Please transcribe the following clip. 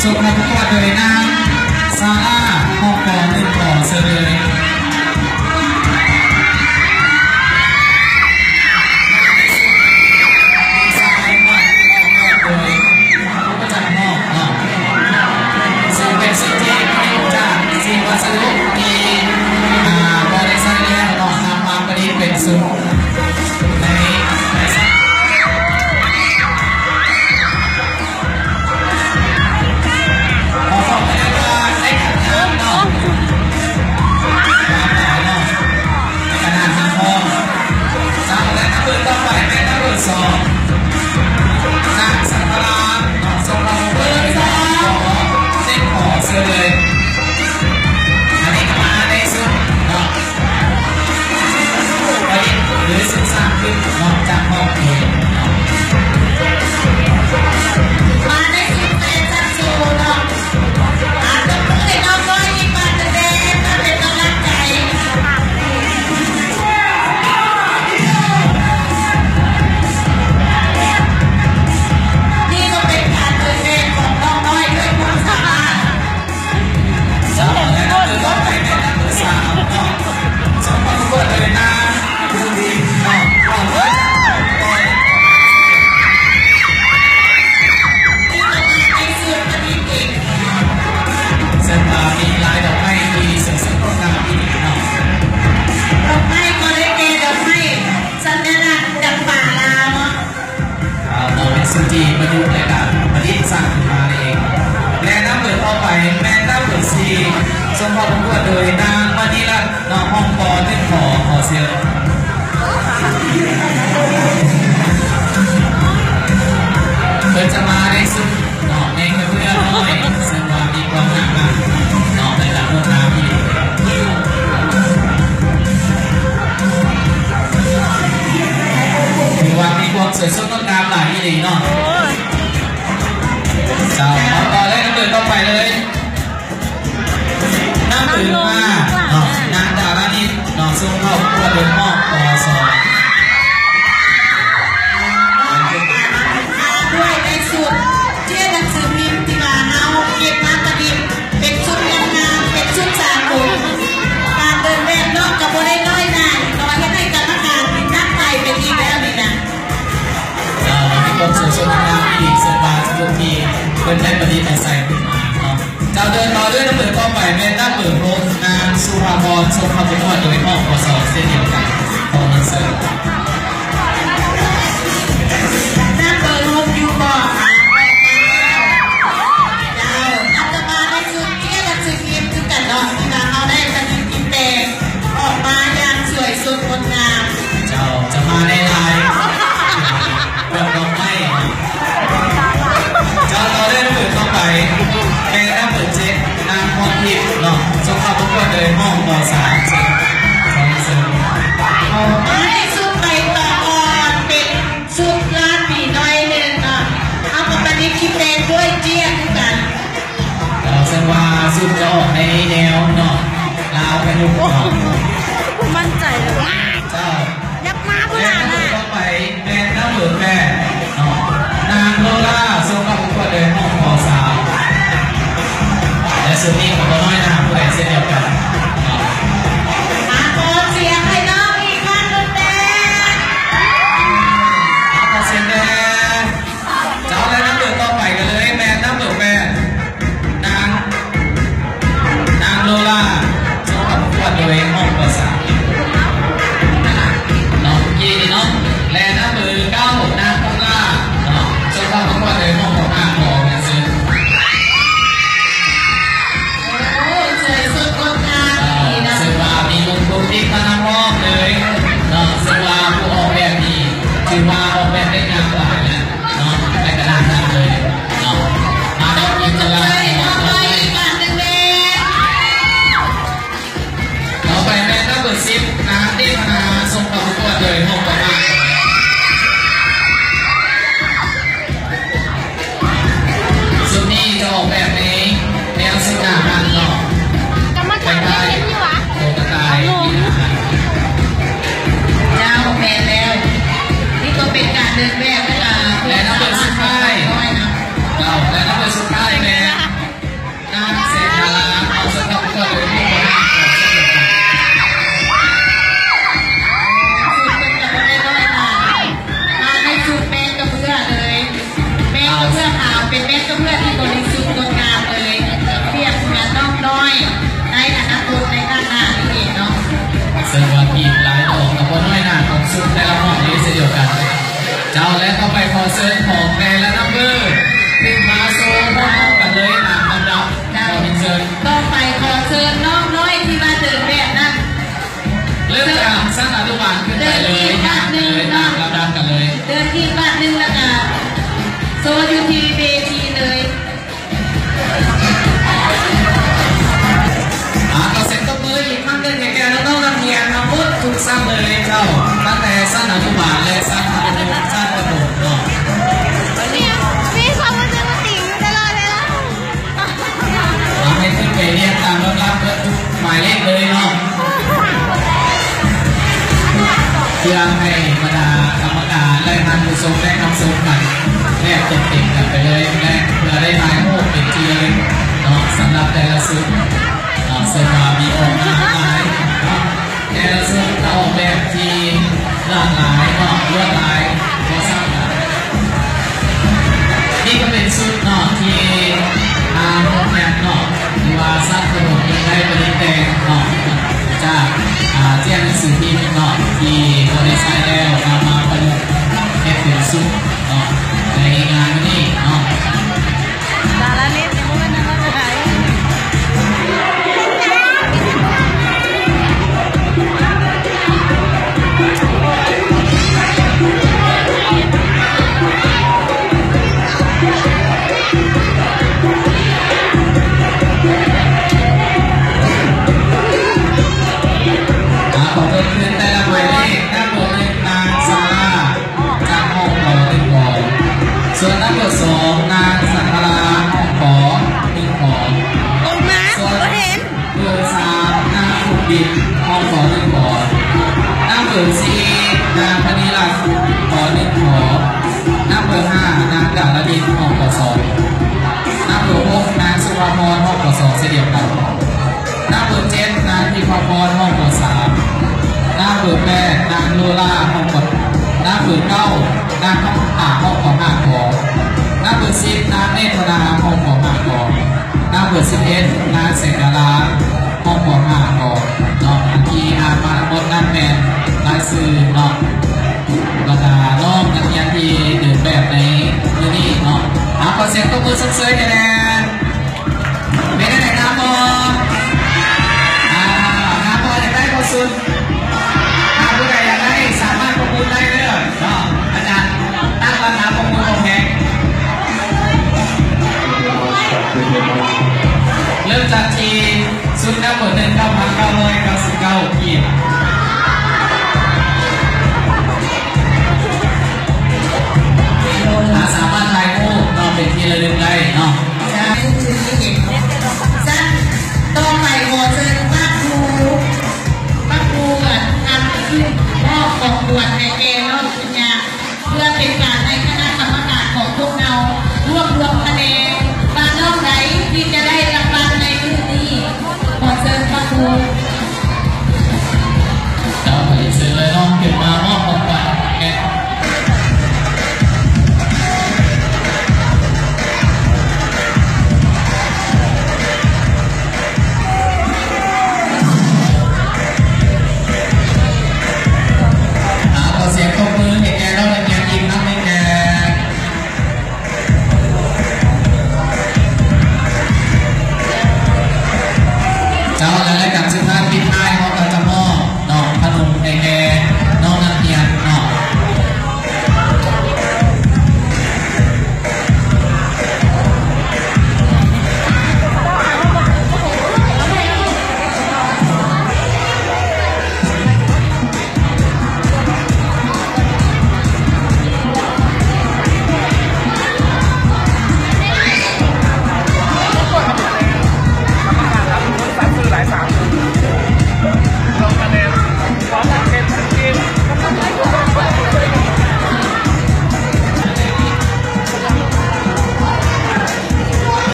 ສົມທະບປະກວດໂດຍນາງ ຊາລາ ຫ້ອງ ປ ໜຶ່ງ ຂໍເຊີນເລີຍ. ໂດຍຜູ້ປະຈຳຫ້ອງເນາະ ເຊິ່ງເປັນຊຸດທີ່ຜະລິດຈາກສິ່ງວັດສະດຸທີ່ ອ່າ ບໍ່ໄດ້ໃຊ້ແລ້ວເນາະ ນຳມາປະດິດເປັນຊຸດໃນ ໃນ ຂໍຂອບໃຫ້ວ່າໃຫ້ກັບທາງເນາະ ກະນານທາງຫ້ອງ. ເຈົ້າ ແລະ ນຳເບີຕໍ່ໄປແມ່ນນຳເບີສອງ ນາງ ສັງຄະລາ ເນາະ ສົ່ງເຂົ້າປະກວດເບີສອງ ເຈັດ ຂໍເຊີນເລີຍ. ອັນນີ້ກະມາໃນຊຸດເນາະ ປະດິດ ຫຼື ຊຸດສ້າງຂຶ້ນເນາະ ຈາກຫ້ອງເອງເນາະ ມາໃນຊຸດແຟນຊັນໂຊເນາະ. ອາ ຕົບມືໃຫ້ນ້ອງນ້ອຍອີກບາດໜຶ່ງແດ່ ເພື່ອເປັນກຳລັງໃຈ. ນີ້ກໍເປັນການເດີນແບບຂອງນ້ອງນ້ອຍດ້ວຍຄວາມສາມາດ. ເຈົ້າ ແລະ ນຳເບີຕໍ່ໄປແມ່ນນຳເບີສາມເນາະ ສົ່ງເຂົ້າປະກວດໂດຍນາງ ບຸນດີ ເນາະ ເຈົ້າ ເອີຍ ເຊິ່ງວ່າມີລາຍດອກໄມ້ທີ່ສວຍສົດງົດງາມອີ່ຫຼີເນາະ ດອກໄມ້ກໍໄດ້ແກ່ດອກໄມ້ສັນຍະລັກຈຳປາລາວເນາະ. ເອີ ເປັນຊຸດທີ່ປະຍຸກ ແລະ ກະປະດິດສ້າງຂຶ້ນມາເອງ. ແລະ ນຳເບີຕໍ່ໄປແມ່ນນຳເບີສີ່ ສົ່ງເຂົ້າປະກວດໂດຍນາງ ມະນີລັດ ເນາະ ຫ້ອງ ປ ໜຶ່ງ ຂໍ ຂໍເຊີນ. ເພິ່ນຈະມາໃນຊຸດເນາະ ໃນກະເບື້ອນ້ອຍ ເຊິ່ງວ່າມີຄວາມໜ້າຮັກເນາະ ແລະ ກະງົດງາມອີ່ຫຼີ ຖືວ່າມີຄວາມສວຍສົດງົດງາມຫຼາຍອີ່ຫຼີເນາະ. ເຈົ້າ ເອົາຕໍ່ເລີຍ ນຳເບີຕໍ່ໄປເລີຍ ນຳເບີຫ້າເນາະ ນາງ ດາລານິດ ເນາະ ສົ່ງເຂົ້າປະກວດໂດຍຫ້ອງ ປ ສອງ ດ້ວຍໃນຊຸດເຈ້ຍໜັງສືພິມທີ່ວ່າເຮົາເກັບມາປະດິດເປັນຊຸດງາມໆ ເປັນຊຸດສາກົນ. ການເດີນແບບນ້ອງກໍບໍ່ໄດ້ນ້ອຍໜ້າເນາະ ເຮັດໃຫ້ກຳມະການນີ້ໜັກໃຈໄປອີກແລ້ວນີ້ນະ. ເຈົ້າ ມີຄວາມສວຍສົດງົດງາມອີກ ເຊິ່ງວ່າຊຸດທີ່ເພິ່ນໄດ້ປະດິດອາໄສຂຶ້ນມາເນາະ. ເຈົ້າ ເດີນຕໍ່ເລີຍ ນຳເບີຕໍ່ໄປແມ່ນນຳເບີຫົກ ນາງ ສຸພາພອນ ສົ່ງເຂົ້າປະກວດໂດຍຫ້ອງ ປ ສອງ ເຊັ່ນດຽວກັນ ຂໍຮຽນເຊີນ. ນຳເບີຫົກຢູ່ບໍ່? ເຈົ້າ ອາດຈະມາໃນຊຸດເຈ້ຍໜັງສືພິມຄືກັນເນາະ ທີ່ວ່າເຮົາໄດ້ປະດິດ ແຕ່ງອອກມາຢ່າງສວຍສົດງົດງາມ. ເຈົ້າ ຈະມາໃນລາຍດອກໄມ້. ເຈົ້າ ຕໍ່ເລີຍນຳເບີຕໍ່ໄປ ແມ່ນນຳເບີເຈັດ ນາງ ພອນທິບ ເນາະ ສົ່ງເຂົ້າປະກວດໂດຍຫ້ອງ ປ ສາມ ເຊີນ ຂໍຮຽນເຊີນ. ໃນຊຸດໃບຕອງອ່ອນ ເປັນຊຸດລາຕີໜ້ອຍໜຶ່ງເນາະ ເຮົາກໍປະດິດຄິດແຕ່ງດ້ວຍເຈ້ຍຄືກັນ. ເຈົ້າ ເຊິ່ງວ່າຊຸດຈະອອກໃນແນວເນາະ ລາວປະຍຸກເນາະ ບໍ່ໝັ້ນໃຈເລີຍ. ເຈົ້າ ຢາກມາພຸ້ນນະ. ແລະ ນຳເບີຕໍ່ໄປແມ່ນນຳເບີແປດເນາະ ນາງໂລລາ ສົ່ງເຂົ້າປະກວດໂດຍຫ້ອງ ປ ສາມ ແລະ ຊຸດນີ້ກໍບໍ່ນ້ອຍໜ້າຜູ້ໃດເຊັ່ນດຽວກັນເນາະ. ອາ ຂໍສຽງໃຫ້ນ້ອງອີກຄັ້ງໜຶ່ງແດ່. ອາ ຂໍສຽງແດ່. ເຈົ້າ ແລະ ນຳເບີຕໍ່ໄປກັນເລີຍ ແມ່ນນຳເບີແປດ ນາງ ນາງໂລລາ ສົ່ງເຂົ້າປະກວດໂດຍຫ້ອງ ປ ສາມ ເນາະ ເມື່ອກີ້ນີ້ເນາະ. ແລະ ນຳເບີເກົ້າ ນາງໂລລາ ເນາະ ສົ່ງເຂົ້າປະກວດໂດຍຫ້ອງ ປ ຫ້າ ຂໍຮຽນເຊີນ. ໂອ້ ສວຍສົດງົດງາມດີເນາະ. ເຊິ່ງວ່າມີມຸມກຸບຕິດມານຳຮອບເລີຍເນາະ ເຊິ່ງວ່າຜູ້ອອກແບບນີ້ ຖືວ່າອອກແບບໄດ້ງາມຫຼາຍແລ້ວເນາະ ໃນກະດານນັ້ນເລີຍເນາະ. ມາ ຕົບມືໃຫ້ນ້ອງນ້ອຍອີກບາດໜຶ່ງແດ່. ຕໍ່ໄປແມ່ນນຳເບີສິບ ນາງ ເດວະນາ ສົ່ງເຂົ້າປະກວດໂດຍຫ້ອງ ປ ຫ້າ. ຊຸດນີ້ຈະອອກແບບໃນແນວຊຸດໜ້າຮັກເນາະ ກຳມະການເຫັນຢູ່ຫວາ? ໂຕກະຕ່າຍ. ເຈົ້າ ແມ່ນແລ້ວ ນີ້ກໍເປັນການເດີນແບບ ແລະ ນຳເບີສຸດທ້າຍ ເຈົ້າ ແລະ ນຳເບີສຸດທ້າຍແມ່ນ ເຈົ້າ ແລະ ຕໍ່ໄປຂໍເຊີນຂອງແຕ່ລະນຳເບີຂຶ້ນມາໂຊພ້ອມກັນເລີຍຕາມລຳດັບ. ເຈົ້າ ຂໍເຊີນ. ຕໍ່ໄປຂໍເຊີນນ້ອງນ້ອຍທີ່ວ່າເດີນແບບນັ້ນ ເລີ່ມຈາກຊັ້ນອະນຸບານຂຶ້ນໄປເລີຍ ເດີນອີກບາດໜຶ່ງເນາະ ຕາມລຳດັບກັນເລີຍ. ເດີນອີກບາດໜຶ່ງ ແລ້ວກະໂຊຢູ່ທີ່ເວທີເລີຍ. ອາ ຂໍສຽງຕົບມືອີກຄັ້ງໜຶ່ງໃຫ້ແກ່ນ້ອງໆນັກຮຽນທັງໝົດທຸກຊັ້ນເລີຍເຈົ້າ ຕັ້ງແຕ່ຊັ້ນອະນຸບານ ແລະ ຊັ້ນມັດທະຍົມ ຊັ້ນປະຖົມເນາະ. ມີ ມີຄວາມຮູ້ສຶກວ່າຕີຢູ່ຕະຫຼອດເວລາ. ເອົາໃຫ້ຂຶ້ນໄປລຽນຕາມລຳດັບເບິດທຸກໝາຍເລກເລີຍເນາະ. ເພື່ອໃຫ້ບັນດາກຳມະການ ແລະ ທ່ານຜູ້ຊົມໄດ້ຮັບຊົມກັນແບບເຕັມໆກັນໄປເລີຍ ແລະ ເພື່ອໄດ້ຖ່າຍຮູບເປັນທີ່ລະລຶກເນາະ ສຳລັບແຕ່ລະຊຸດເນາະ ເຊິ່ງວ່າມີຄວາມງາມຫຼາຍເນາະ. ແຕ່ລະຊຸດກະອອກແບບທີ່ຫຼາກຫຼາຍເນາະ ລວດລາຍບໍ່ຊ້ຳກັນ. ນີ້ກະເປັນຊຸດເນາະ ທີ່ທາງໂຮງແຮມເນາະ ຫຼືວ່າຊັ້ນປະຖົມເພິ່ນໄດ້ປະດິດແຕ່ງເນາະ ຈາກ ອາ ແຈກໜັງສືພິມເນາະ ທີ່ບໍ່ໄດ້ໃຊ້ແລ້ວ ນຳມາປະຍຸກເຮັດເປັນຊຸດເນາະ ໃນງານມື້ນີ້ເນາະ. ສາລະເນັດຍັງບໍ່ແມ່ນນຳມາຂາຍ. ອາ ຂໍເຊີນຄືນແຕ່ລະໝາຍເລກ. ນຳເບີໜຶ່ງ ນາງສາລາ ຈາກຫ້ອງ ກ ໜຶ່ງ ກ. ສ່ວນນຳເບີສອງ ນາງສັງຄະລາ ຫ້ອງ ກ ໜຶ່ງ ກ. ອອກມາ ບໍ່ເຫັນ. ເບີສາມ ນາງສຸກດິດ ຫ້ອງ ກ ໜຶ່ງ ກ. ນຳເບີສີ່ ນາງມະນີລັດ ກ ໜຶ່ງ ກ. ນຳເບີຫ້າ ນາງດາລະດິດ ຫ້ອງ ກ ສອງ. ນຳເບີຫົກ ນາງສຸພາພອນ ຫ້ອງ ກ ສອງ ເຊັ່ນດຽວກັນ. ນຳເບີເຈັດ ນາງທິພາພອນ ຫ້ອງ ກ ສາມ. ນຳເບີແປດ ນາງໂລລາ ຫ້ອງ ກ. ນຳເບີເກົ້າ ນາງຄຳຜາ ຫ້ອງ ກ ຫ້າ ກ. ນຳເບີສິບ ນາງເນດທະນາ ຫ້ອງ ກ ຫ້າ ກ. ນຳເບີສິບເອັດ ນາງແສງດາລາ ຫ້ອງ ກ ຫ້າ ກ ເນາະ. ອັນທີ່ອ່ານມາທັງໝົດນັ້ນແມ່ນລາຍຊື່ເນາະ ບັນດານ້ອງນັກຮຽນທີ່ເດີນແບບໃນມື້ນີ້ເນາະ. ອາ ຂໍສຽງຕົບມືຊົມເຊີຍໃຫ້ແດ່. ເປັນຈັ່ງໃດ ງາມບໍ່? ອາ ງາມບໍ່? ຢາກໄດ້ບໍ່ຊຸດ? ຖ້າຜູ້ໃດຢາກໄດ້ ສາມາດປະມູນໄດ້ເດີເນາະ. ອາຈານຕັ້ງລາຄາປະມູນບໍ່ແພງ. ເລີ່ມຈາກທີ່ຊຸດນຳເບີໜຶ່ງ ເກົ້າພັນເກົ້າຮ້ອຍເກົ້າສິບເກົ້າກີບ. ອາ ສາມາດຖ່າຍຮູບເນາະ ເປັນທີ່ລະລຶກໄດ້ເນາະ.